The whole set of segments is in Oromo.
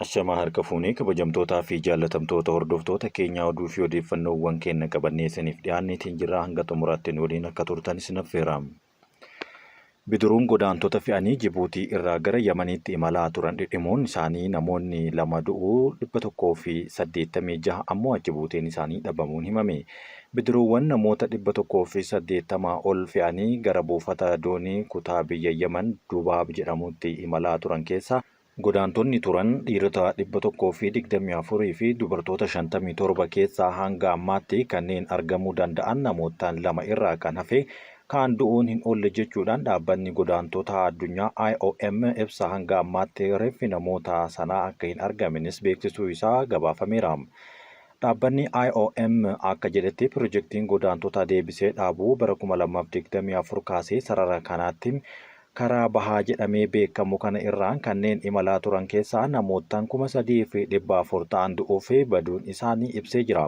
Ashamaa harka fuunee kabajamtootaa fi jaallatamtoota hordoftoota keenyaa oduu fi odeeffannoowwan keenya qabannee isiniif dhiyaanneetiin jirra hanga xumuraatti nu waliin akka turtan isin affeera. Bidiruun godaantota fe'anii Jibuutii irraa gara Yamaniitti imalaa turan dhidhimuun isaanii namoonni 2 du'uu 186 ammoo achi buuteen isaanii dhabamuun himame. Bidiruuwwan namoota 180 ol fe'anii gara buufata doonii kutaa biyya Yaman Dubaab jedhamutti imalaa turan keessaa godaantonni turan dhiirota 124 fi dubartoota 57 keessaa hanga ammaatti kanneen argamuu danda'an namoottan 2 irraa kan hafe kaan du'uun hin oolle jechuudhaan dhaabbanni godaantotaa addunyaa IOM ibsa hanga ammaatti reeffi namoota sanaa akka hin argaminis beeksisuu isaa gabaafameera. Dhaabbanni IOM akka jedhetti pirojektiin godaantota deebisee dhaabuu bara 2024 kaasee sarara kanaatti Karaa bahaa jedhamee beekamu kana irraan kanneen imalaa turan keessaa namoottan 3,400 ta'an du'uu fi baduun isaanii ibsee jira.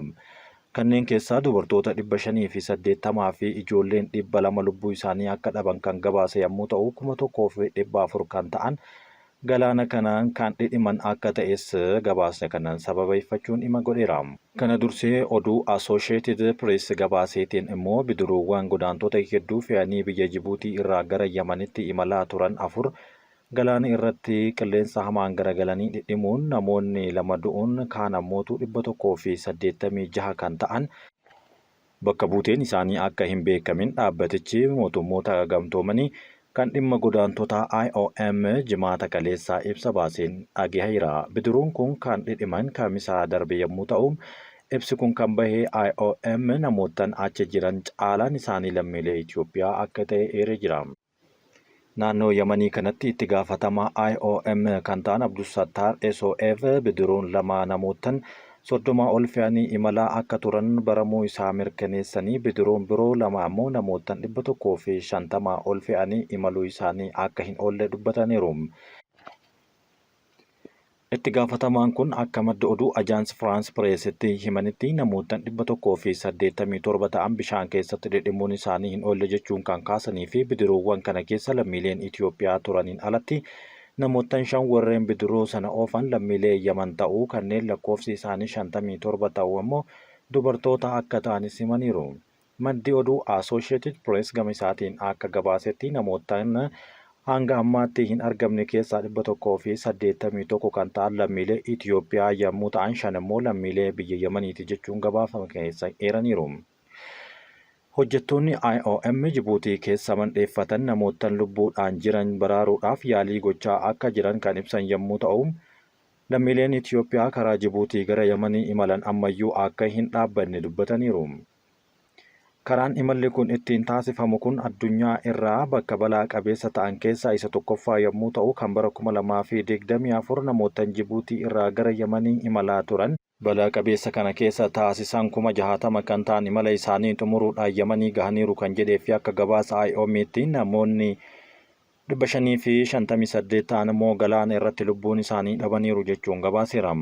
Kanneen keessaa dubartoota 580 fi ijoolleen 200 lubbuu isaanii akka dhaban kan gabaase yammuu ta'u 1,400 kan ta'an Galaana kanaan kan dhidhiman akka ta'es gabaasni kanan sababeeffachuun ima godheera. Kana dursee oduu Associated Press gabaaseetiin immoo bidiruuwwan godaantota hedduu fe'anii biyya Jibuutii irraa gara Yamanitti imalaa turan 4 galaana irratti qilleensa hamaan garagalanii dhidhimuun namoonni 2 du'uun kaan ammootu 186 kan ta'an bakka buuteen isaanii akka hin beekamin dhaabbatichi mootummoota gamtoomanii kan dhimma godaantotaa IOM Jimaata kaleessaa ibsa baaseen dhagehaira. Bidiruun kun kan dhidhiman Kamisa darbe yommuu ta'u, ibsi kun kan bahe IOM namoottan achi jiran caalaan isaanii lammiilee Itoophiyaa akka ta'e eeree jira. Naannoo Yamanii kanatti itti gaafatamaa IOM kan ta'an Abdulsattaar Eso'eev bidiruun 2 namoottan 30 ol fe'anii imalaa akka turan baramuu isaa mirkaneessanii bidiruun biroo 2 ammoo namoottan 150 ol fe'anii imaluu isaanii akka hin oolle dubbataniiru. Itti gaafatamaan kun akka madda oduu Ajaans Firaans Pireesitti himanitti namoottan 187 ta'an bishaan keessatti dhidhimuun isaanii hin oolle jechuun kan kaasanii fi bidiruuwwan kana keessa lammiileen Itoophiyaa turaniin alatti namoottan 5 warreen bidiruu sana oofan lammiilee Yaman ta'uu kanneen lakkoofsi isaanii 57 ta'u ammoo dubartoota akka ta'anis himaniiru. Maddi oduu Associated Press gama isaatiin akka gabaasetti namoottan hanga ammaatti hin argamne keessaa 181 kan ta'an lammiilee Itiyoophiyaa yammuu ta'an 5 immoo lammiilee biyya Yamaniiti jechuun gabaafame keessa eeraniiru. Hojjettoonni IOM Jibuutii keessa mandheeffatan namoottan lubbuudhaan jiran baraaruudhaaf yaalii gochaa akka jiran kan ibsan yammuu ta'u, lammiileen Itiyoophiyaa karaa Jibuutii gara Yamanii imalan ammayyuu akka hin dhaabbanne dubbataniiru. Karaan imalli kun ittiin taasifamu kun addunyaa irraa bakka balaa qabeessa ta'an keessaa isa tokkoffaa yommuu ta'u kan bara 2024 namoottan Jibuutii irraa gara Yamanii imalaa turan balaa qabeessa kana keessa taasisan 60,000 kan ta'an imala isaanii xumuruudhaan Yamanii gahaniiru kan jedhee fi akka gabaasa IOM'tti namoonni 558 ta'an immoo galaana irratti lubbuun isaanii dhabaniiru jechuun gabaaseera.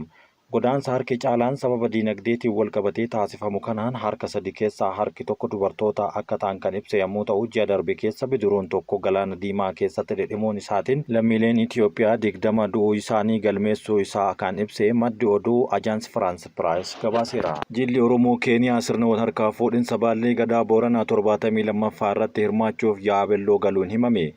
Godaansa harki caalaan sababa diinagdeetiin walqabatee taasifamu kanaan harka sadi keessaa harki tokko dubartoota akka ta'an kan ibse yammuu ta'u, ji'a darbe keessa bidiruun tokko Galaana Diimaa keessatti dhidhimuun isaatiin lammiileen Itiyoophiyaa 20 du'uu isaanii galmeessuu isaa kan ibse maddi oduu Ajaans Firaans Piraas gabaaseera. Jilli Oromoo Keeniyaa sirna walharkaa fuudhinsa Baallii Gadaa Booranaa 72ffaa irratti hirmaachuuf Yaa'abelloo galuun himame.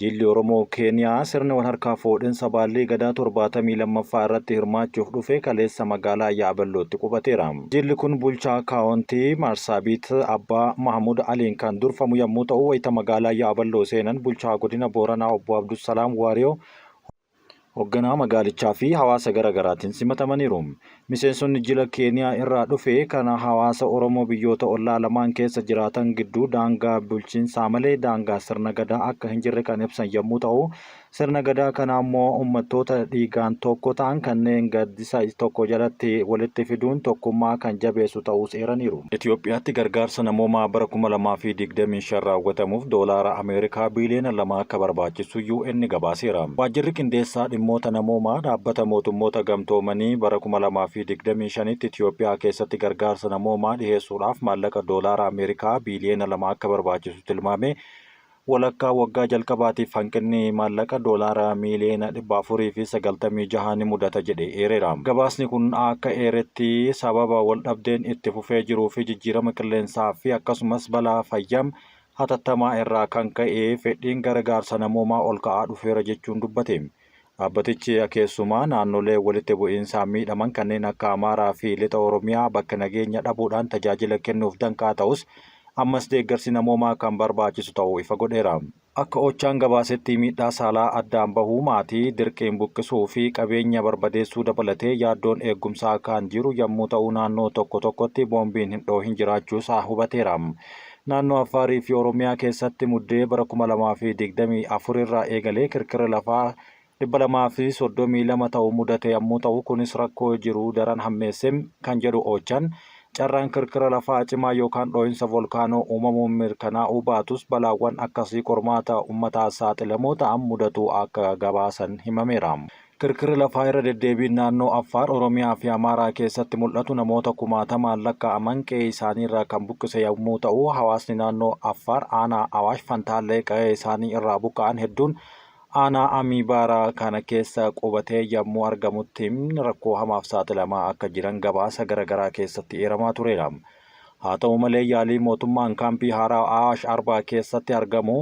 Jilli Oromoo Keeniyaa sirna walharkaa fuudhinsa Baallii Gadaa 72ffaa irratti hirmaachuuf dhufe kaleessa magaalaa Yaa'abellootti qubateera. Jilli kun bulchaa Kaawontii Maarsaabiit Abbaa Mahamuud Aliin kan durfamu yammuu ta'u, wayita magaalaa Yaa'abelloo seenan bulchaa godina Booranaa Obbo Abdussalaam Waariyoo, hogganaa magaalichaa fi hawaasa gara garaatiin simatamaniiru. Miseensonni jila Keeniyaa irraa dhufe kana hawaasa Oromoo biyyoota ollaa lamaan keessa jiraatan gidduu daangaa bulchiinsaa malee daangaa sirna Gadaa akka hin jirre kan ibsan yommuu ta'u, sirna Gadaa kana ammoo ummattoota dhiigaan tokko ta'an kanneen gaddisa tokko jalatti walitti fiduun tokkummaa kan jabeessu ta'uus eeraniiru. Itoophiyaatti gargaarsa namoomaa bara 2025 raawwatamuuf doolaara Ameerikaa biiliyoona 2 akka barbaachisu UN gabaaseera. Waajjirri Qindeessaa Dhimmoota Namoomaa Dhaabbata Mootummoota Gamtoomanii bara 2025tti Itoophiyaa keessatti gargaarsa namoomaa dhiheessuudhaaf maallaqa doolaara Ameerikaa biiliyoona 2 akka barbaachisu tilmaame. Walakkaa waggaa jalqabaatiif hanqinni maallaqa doolaara miiliyoona 496 ni mudata jedhe eereera. Gabaasni kun akka eeretti sababa waldhabdeen itti fufee jiruu fi jijjiirama qilleensaa fi akkasumas balaa fayyaa hatattamaa irraa kan ka'e fedhiin gargaarsa namoomaa ol ka'aa dhufeera jechuun dubbate. Dhaabbatichi keessumaa naannolee walitti bu'iinsaan miidhaman kanneen akka Amaaraa fi Lixa Oromiyaa bakka nageenya dhabuudhaan tajaajila kennuuf danqaa ta'us ammas deeggarsi namoomaa kan barbaachisu ta'uu ifa godheera. Akka OCHAn gabaasetti miidhaa saalaa addaan bahuu maatii, dirqiin buqqisuu fi qabeenya barbadeessuu dabalatee yaaddoon eeggumsaa kan jiru yammuu ta'u naannoo tokko tokkotti boombiin hin dhoohin jiraachuus hubateera. Naannoo Affaarii fi Oromiyaa keessatti Muddee bara 2024 irraa eegalee kirkirri lafaa 232 ta'u mudate yammuu ta'u kunis rakkoo jiru daran hammeesse kan jedhu OCHAn, carraan kirkira lafaa cimaa yookaan dhoohinsa volkaanoo uumamuun mirkanaa'uu baatus balaawwan akkasii qormaata ummata saaxilamoo ta'an mudatu akka gabaasan himameera. Kirkirri lafaa irra deddeebiin naannoo Affaar, Oromiyaa fi Amaaraa keessatti mul'atu namoota kumaatamaan lakkaa'aman qe'ee isaaniirraa kan buqqise yammuu ta'u, hawaasni naannoo Affaar aanaa Awaash Fantaallee qa'ee isaanii irraa buqqa'an hedduun aanaa Amiibaaraa kana keessa qubatee yammuu argamutti rakkoo hamaaf saaxilamaa akka jiran gabaasa gara garaa keessatti eeramaa tureera. Haa ta'u malee yaalii mootummaan kaampii haaraa Awaash Arbaa keessatti argamu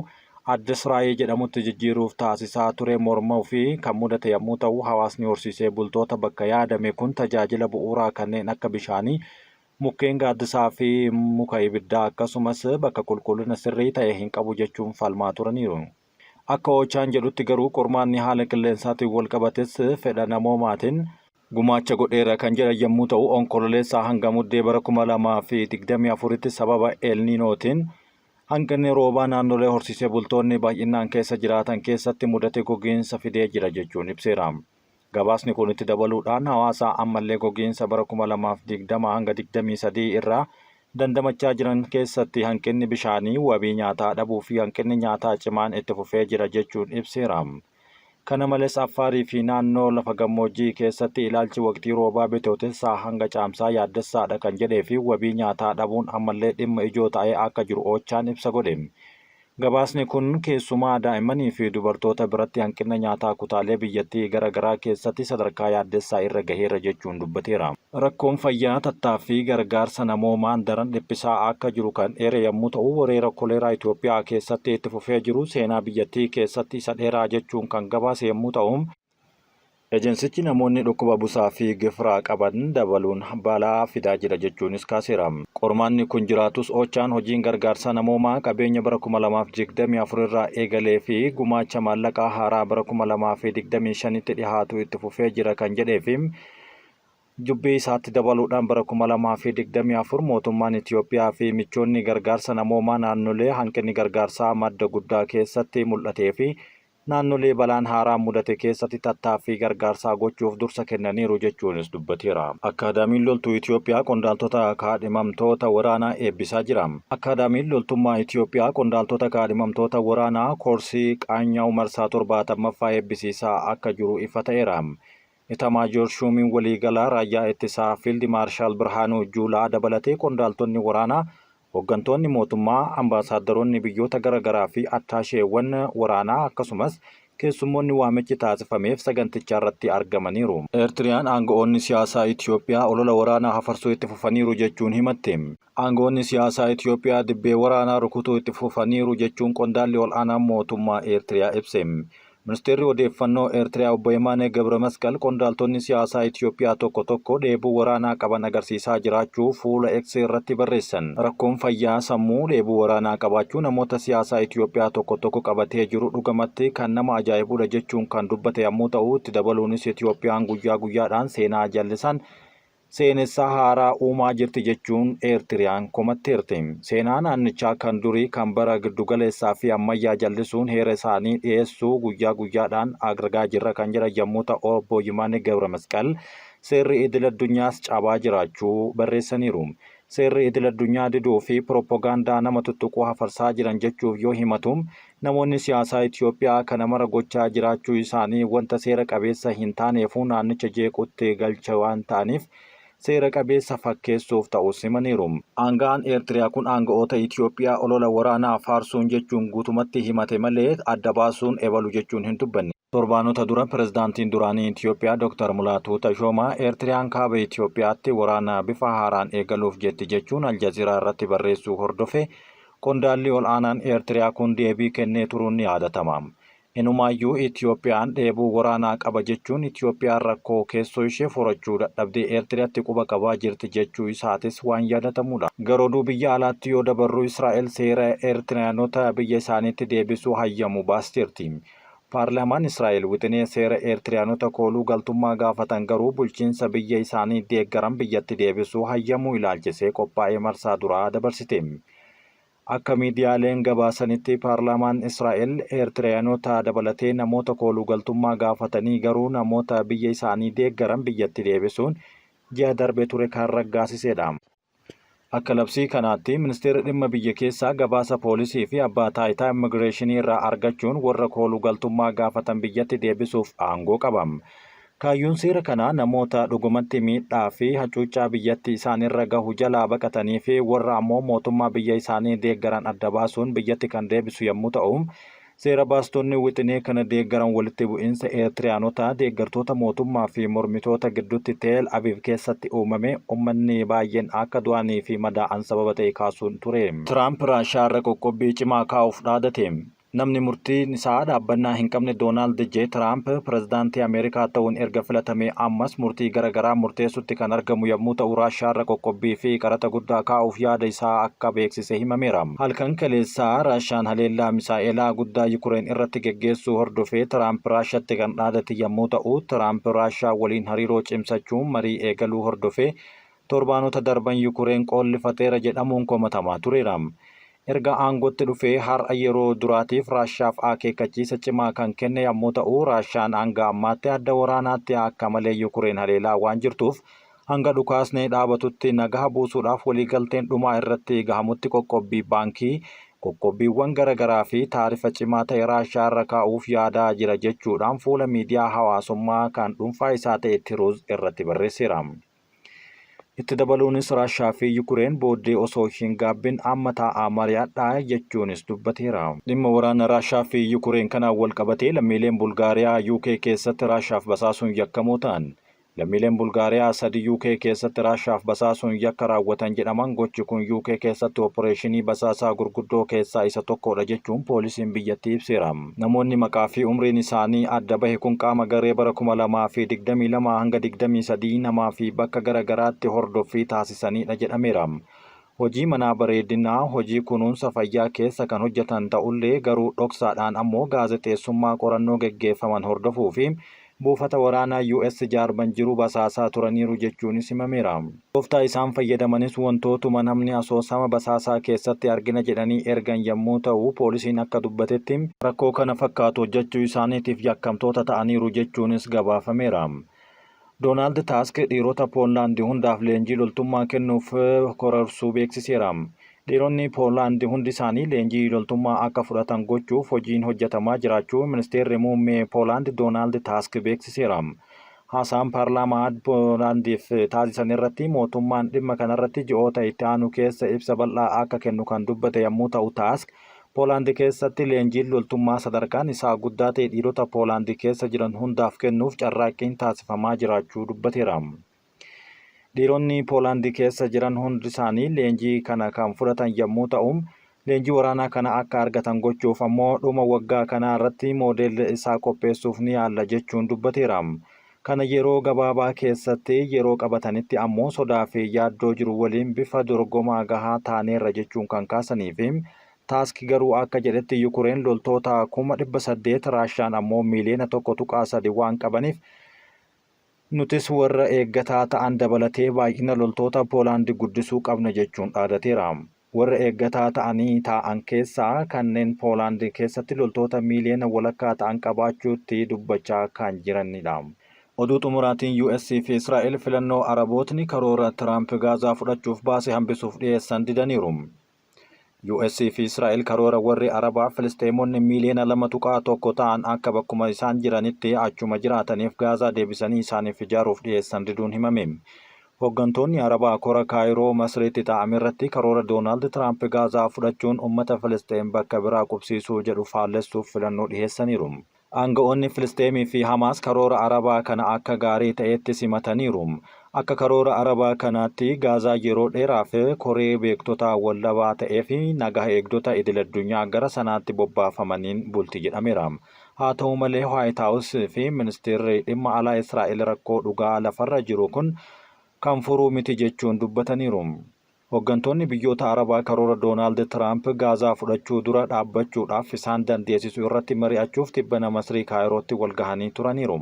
Addis Raayii jedhamutti jijjiiruuf taasisaa ture mormuu fi kan mudate yammuu ta'u, hawaasni horsiisee bultoota bakka yaadame kun tajaajila bu'uuraa kanneen akka bishaanii, mukkeen gaaddisaa fi muka ibiddaa akkasumas bakka qulqullina sirrii ta'e hin qabu jechuun falmaa turaniiru. Akka OCHAn jedhutti garuu qormaanni haala qilleensaatiin walqabates fedha namoomaatiin gumaacha godheera kan jedhan yammuu ta'u, Onkololeessaa hanga Muddee bara 2024tti sababa El Niinootiin Hanqinni roobaa naannolee horsiisee bultoonni baay'innaan keessa jiraatan keessatti mudate gogiinsa fidee jira jechuun ibseera. Gabaasni kun itti dabaluudhaan hawaasa ammallee gogiinsa bara 2020-23 irraa dandamachaa jiran keessatti hanqinni bishaanii, wabii nyaataa dhabuu fi hanqinni nyaataa cimaan itti fufee jira jechuun ibseera. Kana malees Affaarii fi naannoo lafa gammoojjii keessatti ilaalchi waqtii roobaa Bitootessaa hanga Caamsaa yaaddessaadha kan jedhee fi wabii nyaataa dhabuun ammallee dhimma ijoo ta'ee akka jiru OCHAn ibsa godhe. Gabaasni kun keessumaa daa'immanii fi dubartoota biratti hanqinna nyaataa kutaalee biyyattii gara garaa keessatti sadarkaa yaaddessaa irra gaheera jechuun dubbateera. Rakkoon fayyaa tattaaffii gargaarsa namoomaan daran dhiphisaa akka jiru kan eere yammuu ta'u, wereera Koleeraa Itoophiyaa keessatti itti fufee jiru seenaa biyyattii keessatti isa dheeraa jechuun kan gabaase yammuu ta'u, ejensichi namoonni dhukkuba busaa fi gifiraa qaban dabaluun balaa fidaa jira jechuunis kaaseera. Qormaanni kun jiraatus OCHAn hojiin gargaarsa namoomaa qabeenya bara 2024 irraa eegalee fi gumaacha maallaqaa haaraa bara 2025tti dhihaatu itti fufee jira kan jedhee fi Dubbii isaatti dabaluudhaan bara 2024 mootummaan Itiyoophiyaa fi michoonni gargaarsa namoomaa naannolee hanqinni gargaarsaa madda guddaa keessatti mul'atee fi naannolee balaan haaraan mudate keessatti tattaaffii gargaarsaa gochuuf dursa kennaniiru jechuunis dubbateera. Akkaadaamiin Loltuu Itiyoophiyaa qondaaltota kaadhimamtoota waraanaa eebbisaa jira. Akkaadaamiin Loltummaa Itiyoophiyaa qondaaltota kaadhimamtoota waraanaa koorsii Qaanyaw marsaa 70ffaa eebbisiisaa akka jiru ifa ta'eera. Itamaajoor Shuumiin Waliigalaa Raayyaa Ittisaa Fiild Maarshaal Birhaanuu Juulaa dabalatee qondaaltonni waraanaa, hoggantoonni mootummaa, ambaasaaddaroonni biyyoota garagaraa fi attaasheewwan waraanaa akkasumas keessummoonni waamichi taasifameef saganticharratti argamaniiru. Eertiriyaan aanga'oonni siyaasaa Itoophiyaa olola waraanaa hafarsuu itti fufaniiru jechuun himatte. Aanga'oonni siyaasaa Itoophiyaa dibbee waraanaa rukutuu itti fufaniiru jechuun qondaalli ol'aanaan mootummaa Eertiriyaa ibse. Ministeerri Odeeffannoo Eertiriyaa Obbo Yemaanee Gabramasqal qondaaltonni siyaasaa Itoophiyaa tokko tokko dheebuu waraanaa qaban agarsiisaa jiraachuu fuula X irratti barreessan. Rakkoon fayyaa sammuu dheebuu waraanaa qabaachuu namoota siyaasaa Itoophiyaa tokko tokko qabatee jiru dhugamatti kan nama ajaa'ibudha jechuun kan dubbate yammuu ta'u, itti dabaluunis Itoophiyaan guyyaa guyyaadhaan seenaa jallisaan seenessa haaraa uumaa jirti jechuun Eertiriyaan komatteerti. Seenaa naannichaa kan durii kan bara giddugaleessaa fi ammayyaa jallisuun heera isaanii dhiyeessuu guyyaa guyyaadhaan argaa jirra kan jedhan yammuu ta'u Obbo Yimaanee Gabramasqal seerri idil-addunyaas cabaa jiraachuu barreessaniiru. Seerri idil-addunyaa diduu fi pirooppogaandaa nama tuttuquu hafarsaa jiran jechuuf yoo himatu namoonni siyaasaa Itoophiyaa kana mara gochaa jiraachuu isaanii wanta seera qabeessa hin taaneefuu naannicha jeequutti galcha waan ta'aniif seera qabeessa fakkeessuuf ta'uus himaniiru. Aanga'aan Eertiriyaa kun aanga'oota Itoophiyaa olola waraanaa faarsuun jechuun guutumatti himate malee adda baasuun ebalu jechuun hin dubbanne. Torbaanota dura pirezidaantiin duraanii Itoophiyaa Dr. Mulaatuu Tashoomaa Eertiriyaan kaaba Itoophiyaatti waraana bifa haaraan eegaluuf jetti jechuun Aljaziiraa irratti barreessuu hordofee qondaalli ol aanaan Eertiriyaa kun deebii kennee turuun ni yaadatama. Inumaayyuu Itoophiyaan dheebuu waraanaa qaba jechuun Itoophiyaan rakkoo keessoo ishee furachuu dadhabdee Eertiriyaatti quba qabaa jirti jechuu isaatis waan yaadatamudha. Gara oduu biyya alaatti yoo dabarru, Israa'el seera Eertiriyaanota biyya isaaniitti deebisuu hayyamu baasteerti. Paarlaamaan Israa'el wixinee seera Eertiriyaanota kooluu galtummaa gaafatan garuu bulchiinsa biyya isaanii deeggaran biyyatti deebisuu hayyamuu ilaalchisee qophaa'ee marsaa duraa dabarsite. Akka miidiyaaleen gabaasanitti paarlaamaan Israa'el Eertiriyaanota dabalatee namoota koolugaltummaa gaafatanii garuu namoota biyya isaanii deeggaran biyyatti deebisuun ji'a darbe ture kan raggaasisedha. Akka labsii kanaatti ministeerri dhimma biyya keessaa gabaasa poolisii fi abbaa taayitaa immigireeshinii irraa argachuun warra koolugaltummaa gaafatan biyyatti deebisuuf aangoo qaba. Kaayyoon seera kanaa namoota dhugumatti miidhaa fi hacuuccaa biyyatti isaan irra gahu jalaa baqatanii fi warra ammoo mootummaa biyya isaanii deeggaran adda baasuun biyyatti kan deebisu yommuu ta'u, seera baastonni wixinee kana deeggaran walitti bu'iinsa Eertiriyaanota deeggartoota mootummaa fi mormitoota gidduutti Teel Aviv keessatti uumame ummanni baay'een akka du'anii fi madaa'an sababa ta'e kaasuun ture. Tiraamp Raashiyaa irra qoqqobbii cimaa kaa'uuf dhaadate. Namni murtiin isaa dhaabbannaa hin qabne Doonaald J. Tiraamp pirezidaantii Ameerikaa ta'uun erga filatamee ammas murtii gara garaa murteessutti kan argamu yommuu ta'u, Raashiyaarra qoqqobbii fi qaraxa guddaa kaa'uuf yaada isaa akka beeksise himameera. Halkan kaleessaa Raashiyaan haleellaa misaa'elaa guddaa Yukureen irratti geggeessuu hordofee Tiraamp Raashiyatti kan dhaadate yommuu ta'u, Tiraamp Raashiyaa waliin hariiroo cimsachuun marii eegaluu hordofee torbaanota darban Yukureen qoollifateera jedhamuun komatamaa tureera. Erga aangootti dhufee har'a yeroo duraatiif Raashiyaaf akeekkachiisa cimaa kan kenne yammuu ta'u, Raashiyaan hanga ammaatti adda waraanaatti akka malee Yukureen haleelaa waan jirtuuf hanga dhukaasni dhaabatutti nagaha buusuudhaaf waliigalteen dhumaa irratti gahamutti qoqqobbii baankii, qoqqobbiiwwan gara garaa fi taarifa cimaa ta'e Raashiyaa irra kaa'uuf yaadaa jira jechuudhaan fuula miidiyaa hawaasummaa kan dhuunfaa isaa ta'e Tiruuz irratti barreesseera. Itti dabaluunis Raashaa fi Yukureen booddee osoo hin gaabbin amma taa'aa mari'adhaa jechuunis dubbateera. Dhimma waraana Raashaa fi Yukureen kanaan walqabatee lammiileen Bulgaariyaa UK keessatti Raashaaf basaasuun yakkamoo ta'an. Lammiileen Bulgaariyaa sadi UK keessatti Raashaaf basaasuun yakka raawwatan jedhaman gochi kun UK keessatti opporeeshinii basaasaa gurguddoo keessaa isa tokkodha jechuun poolisiin biyyattii ibseera. Namoonni maqaa fi umriin isaanii adda bahe kun qaama garee bara 2022-23 namaa fi bakka gara garaatti hordoffii taasisaniidha jedhameera. Hojii manaa bareedinaa, hojii kunuunsa fayyaa keessa kan hojjetan ta'ullee garuu dhoksaadhaan ammoo gaazexeessummaa qorannoo geggeeffaman hordofuu fi buufata waraanaa US Jaarman jiru basaasaa turaniiru jechuunis himameera. Tooftaa isaan fayyadamanis wantootuma namni asoosama basaasaa keessatti argina jedhanii ergan yammuu ta'u, poolisiin akka dubbatetti, rakkoo kana fakkaatu hojjechuu isaaniitiif yakkamtoota ta'aniiru jechuunis gabaafameera. Doonaald Taask dhiirota Poonlaandi hundaaf leenjii loltummaa kennuuf kororsuu beeksiseera. Dhiironni Poolaandi hundi isaanii leenjii loltummaa akka fudhatan gochuuf hojiin hojjetamaa jiraachuu Ministeerri Muummee Poolaand Doonaald Taask beeksiseera. Haasaan paarlaamaa Poolaandiif taasisan irratti mootummaan dhimma kanarratti ji'oota itti aanu keessa ibsa bal'aa akka kennu kan dubbate yammuu ta'u Taask, Poolaand keessatti leenjiin loltummaa sadarkaan isaa guddaa ta'e dhiirota Poolaand keessa jiran hundaaf kennuuf carraaqqiin taasifamaa jiraachuu dubbateera. Dhiironni Poolaandi keessa jiran hundisaanii leenjii kana kan fudhatan yammuu ta'u, leenjii waraanaa kana akka argatan gochuuf ammoo dhuma waggaa kanaa irratti moodeela isaa qopheessuuf ni yaalla jechuun dubbateera. Kana yeroo gabaabaa keessatti yeroo qabatanitti ammoo sodaa fi yaaddoo jiru waliin bifa dorgomaa gahaa taaneerra jechuun kan kaasaniifi Taask garuu akka jedhetti Yukureen loltoota 800,000 Raashiyaan ammoo miiliyoona 1.3 waan qabaniif Nutis warra eeggataa ta'an dabalatee baay'ina loltoota Poolaandi guddisuu qabna jechuun dhaadateera. Warra eeggataa ta'anii taa'an keessaa kanneen Poolaand keessatti loltoota miiliyoona walakkaa ta'an qabaachuutti dubbachaa kan jiranidha. Oduu xumuraatiin US fi Israa'el filannoo Arabootni karoora Tiraamp Gaazaa fudhachuuf baase hambisuuf dhiyeessan didaniiru. US fi Israa'el karoora warri Arabaa Filisxeemonni miiliyoona 2.1 ta'an akka bakkuma isaan jiranitti achuma jiraataniif Gaazaa deebisanii isaaniif ijaaruuf dhiyeessan diduun himame. Hoggantoonni Arabaa kora Kaayiroo Masriitti taa'ame irratti karoora Doonaald Tiraamp Gaazaa fudhachuun ummata Filisxeem bakka biraa qubsiisuu jedhu faallessuuf filannoo dhiheessaniiru. Aanga'oonni Filisxeemii fi Hamaas karoora Arabaa kana akka gaarii ta'etti simataniiru. Akka karoora Arabaa kanaatti Gaazaa yeroo dheeraaf koree beektotaa wallabaa ta'ee fi nagaa eegdota idil-addunyaa gara sanaatti bobbaafamaniin bulti jedhameera. Haa ta'u malee Waayit Haawus fi Ministeerri Dhimma Alaa Israa'el rakkoo dhugaa lafarra jiru kun kan furuu miti jechuun dubbataniiru. Hoggantoonni biyyoota Arabaa karoora Doonaald Tiraamp Gaazaa fudhachuu dura dhaabbachuudhaaf isaan dandeessisu irratti mari'achuuf tibbana Masrii Kaayirootti walgahanii turaniiru.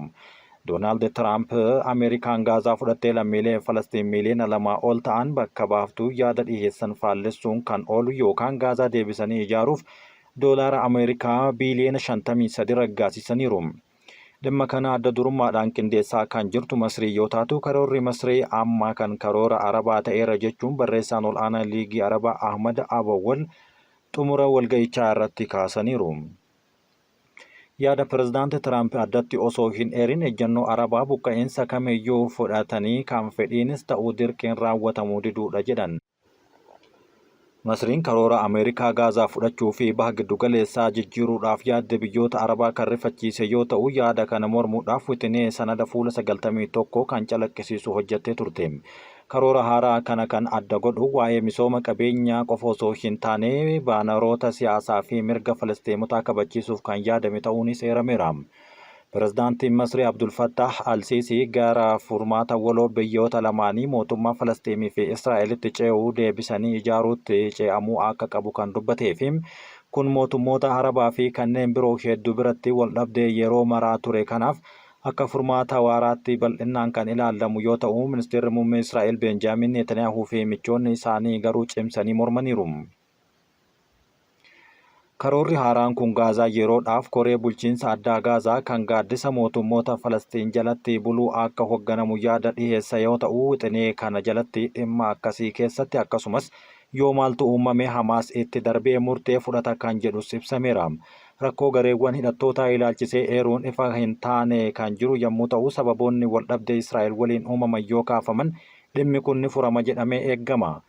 Doonaald Tiraamp Ameerikaan Gaazaa fudhattee lammiilee Falastiin miiliyoona lamaa ol ta'an bakka baaftuu yaada dhiheessan faallessuun kan oolu yookaan Gaazaa deebisanii ijaaruuf doolaara Ameerikaa biiliyoona 53 raggaasisaniiru. Dhimma kana adda durummaadhaan qindeessaa kan jirtu Masrii yoo taatu, karoorri Masrii ammaa kan karoora Arabaa ta'eera jechuun barreessaan ol'aanaa Liigii Arabaa Ahmad Abawwal xumura walga'ichaa irratti kaasaniiru. Yaada Pirezidaanti Tiraamp addatti osoo hin eerin ejjennoo Arabaa buqqa'iinsa kamiyyuu fudhatanii kan fedhiinis ta'u dirqiin raawwatamu diduudha jedhan. Masriin karoora Ameerikaa Gaazaa fudhachuu fi Baha Giddugaleessaa jijjiiruudhaaf yaadde biyyoota Arabaa kan rifachiise yoo ta'u, yaada kana mormuudhaaf wixinee sanada fuula 91 kan calaqqisiisu hojjettee turte. Karoora haaraa kana kan adda godhu waa'ee misooma qabeenyaa qofa osoo hin taane baanaroota siyaasaa fi mirga Filisxeemotaa kabachiisuuf kan yaadame ta'uunis eerameera. Pirezidaantiin Masrii Abdul Fattaah Al-Siisii gara furmaata waloo biyyoota lamaanii mootummaa Falasxiimii fi Israa'elitti ce'uu deebisanii ijaaruutti ce'amuu akka qabu kan dubbatee fi kun mootummoota Arabaa fi kanneen biroo hedduu biratti waldhabdee yeroo maraa ture kanaaf akka furmaata waaraatti bal'innaan kan ilaalamu yoo ta'u, Ministeerri Muummee Israa'el Beenjaamin Netanyaahuu fi michoonni isaanii garuu cimsanii mormaniiru. Karoorri haaraan kun Gaazaa yeroodhaaf koree bulchiinsa addaa Gaazaa kan gaaddisa mootummoota Falasxiin jalatti buluu akka hogganamu yaada dhiheessa yoo ta'u, wixinee kana jalatti dhimma akkasii keessatti akkasumas yoo maaltu uumame Hamaas itti darbee murtee fudhata kan jedhus ibsameera. Rakkoo gareewwan hidhattootaa ilaalchisee eeruun ifa hin taane kan jiru yommuu ta'u, sababoonni waldhabdee Israa'el waliin uumaman yoo kaafaman dhimmi kun ni furama jedhamee eegama.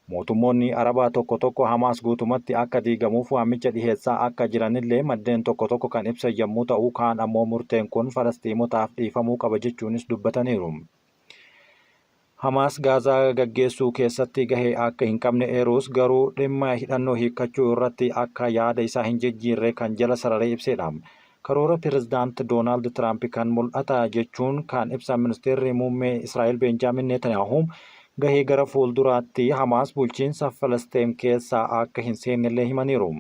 Mootummoonni Arabaa tokko tokko Hamaas guutumatti akka diigamuuf waamicha dhiheessaa akka jiranillee maddeen tokko tokko kan ibsan yommuu ta'u, kaan ammoo murteen kun Falasxiimotaaf dhiifamuu qaba jechuunis dubbataniiru. Hamaas Gaazaa gaggeessuu keessatti gahee akka hin qabne eerus, garuu dhimma hidhannoo hiikkachuu irratti akka yaada isaa hin jijjiirre kan jala sararee ibseedha. Karoora Pirezidaant Doonaald Tiraamp kan mul'ata jechuun kan ibsan Ministeerri Muummee Israa'el Beenjaamin Netanyaahuu gahee gara fuulduraatti Hamaas bulchiinsa Filisxeem keessa akka hin seennellee himaniiru.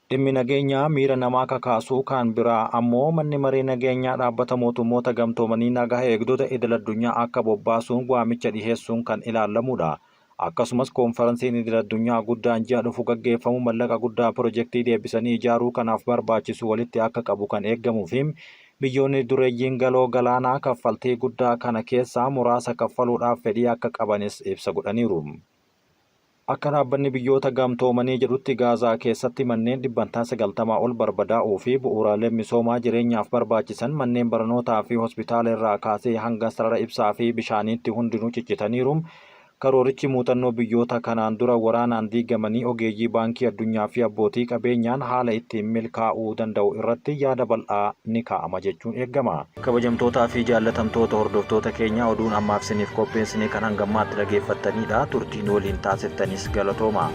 Dhimmi nageenyaa miira namaa kakaasu kan biraa ammoo manni maree nageenyaa dhaabbata mootummoota gamtoomanii nagaa eegdota idil-addunyaa akka bobbaasuun waamicha dhiheessuun kan ilaalamudha. Akkasumas koonfaransiin idil-addunyaa guddaan ji'a dhufu gaggeeffamu mallaqa guddaa pirojektii deebisanii ijaaruu kanaaf barbaachisu walitti akka qabu kan eeggamuu fi biyyoonni dureeyyiin galoo galaanaa kaffaltii guddaa kana keessaa muraasa kaffaluudhaaf fedhii akka qabanis ibsa godhaniiru. Akka Dhaabbanni Biyyoota Gamtoomanii jedhutti Gaazaa keessatti manneen dhibbantaa 90 ol barbadaa'uu fi bu'uuraaleen misoomaa jireenyaaf barbaachisan manneen barnootaa fi hospitaala irraa kaasee hanga sarara ibsaa fi bishaaniitti hundinuu ciccitaniiru. Karoorichi muuxannoo biyyoota kanaan dura waraanaan diigamanii ogeeyyii Baankii Addunyaa fi abbootii qabeenyaan haala ittiin milkaa'uu danda'u irratti yaada bal'aa ni kaa'ama jechuun eegama. Kabajamtootaa fi jaallatamtoota hordoftoota keenyaa oduun ammaaf isiniif qopheessine kan hangammaatti dhageeffattaniidha. Turtii nu waliin taasiftanis galatooma.